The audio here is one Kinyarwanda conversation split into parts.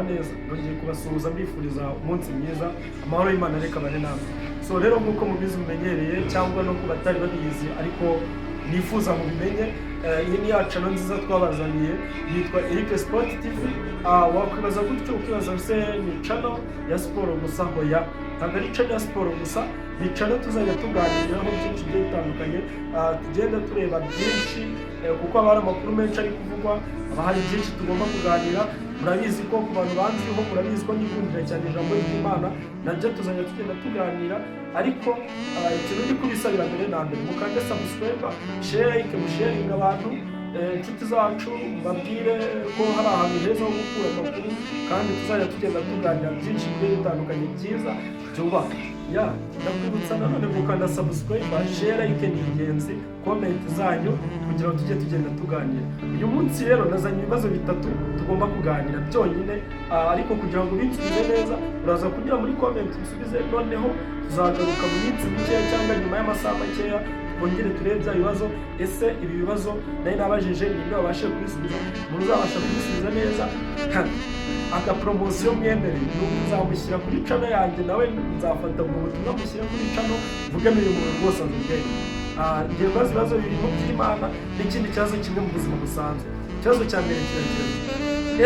Neza, nongeye kubasuhuza mbifuriza umunsi mwiza, amahoro y'Imana reka bane namwe. So rero, nk'uko mubizi, mumenyereye, cyangwa no ku batari babizi ariko nifuza mubimenye, iyi ni ya channel nziza twabazaniye yitwa Eric Sport TV. Wakwibaza gutyo, ukibaza se ni channel ya siporo gusa? Hoya, ntabwo ari channel ya siporo gusa, ni channel tuzajya tuganiraho byinshi bigiye bitandukanye. Tugenda tureba byinshi, kuko haba hari amakuru menshi ari kuvugwa, haba hari byinshi tugomba kuganira. Murabizi ko ku bantu banziho, murabizi ko nikundira cyane ijambo ry'Imana, nabyo tuzajya tugenda tuganira. Ariko ikintu ndi kubisabira mbere na mbere, mukande subscribe, share, like, musharinga abantu, inshuti zacu, mbabwire ko hari ahantu heza ho gukura amakuru, kandi tuzajya tugenda tuganira byinshi bigiye bitandukanye byiza byubaka. Ya, ndakwibutsa nanone gukanda subscribe, share, like ni ingenzi, comment zanyu kugira ngo tujye tugenda tuganira. Uyu munsi rero nazanye ibibazo bitatu tugomba kuganira byonyine, ariko kugira ngo ubinsubize neza, uraza kunyura muri comment usubize, noneho tuzagaruka mu minsi mikeya cyangwa nyuma y'amasaha makeya, twongere turebe bya bibazo. Ese ibi bibazo nari nabajije, ninde wabashije kubisubiza? Umuntu uzabasha kubisubiza neza, aka promotion mwemereye ni ukuzamushyira kuri channel yanjye, nawe nzafata ubwo butumwa mushyire kuri channel, mvuge n'uyu muntu rwose azi ubwenge. Ngiye kubaza ibibazo bibiri mu by'Imana n'ikindi kibazo kimwe mu buzima busanzwe. Ikibazo cya mbere kiragira kiti: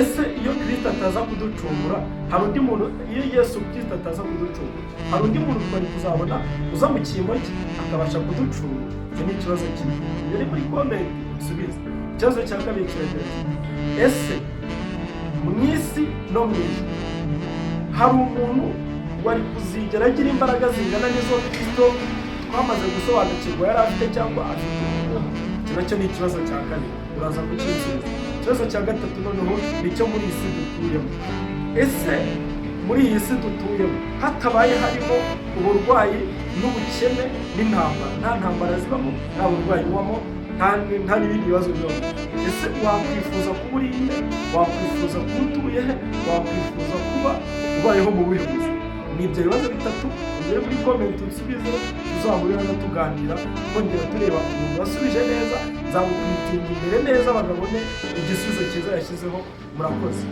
ese iyo Kirisito ataza kuducungura, hari undi muntu, iyo Yesu Kirisito ataza kuducungura, hari undi muntu twari kuzabona uza mu cyimbo cye akabasha kuducungura? Icyo ni ikibazo kimwe, iyo ni muri comment usubize. Ikibazo cya kabiri kiragira kiti: ese mu isi no mu ijuru hari umuntu wari kuzigera agira imbaraga zingana n'izo Kristo twamaze gusobanukirwa yari afite cyangwa afite ubu? Iki nacyo ni ikibazo cya kabiri, uraza kukinsubiza. Ikibazo cya gatatu noneho ni icyo muri iyi si dutuyemo. Ese muri iyi si dutuyemo hatabaye harimo uburwayi n'ubukene n'intambara, nta ntambara zibamo, nta burwayi bubamo, nta n'ibindi bibazo bibamo, ese wakwifuza kuba uri nde? Wakwifuza kuba utuye he? Wakwifuza kuba ubayeho mu buhe buzima? Ni ibyo bibazo bitatu, ugere muri comment unsubize, tuzahurira hano tuganira, twongera tureba umuntu wasubije neza, nzamukwitinga imbere neza, bagabone igisubizo cyiza yashyizeho. Murakoze.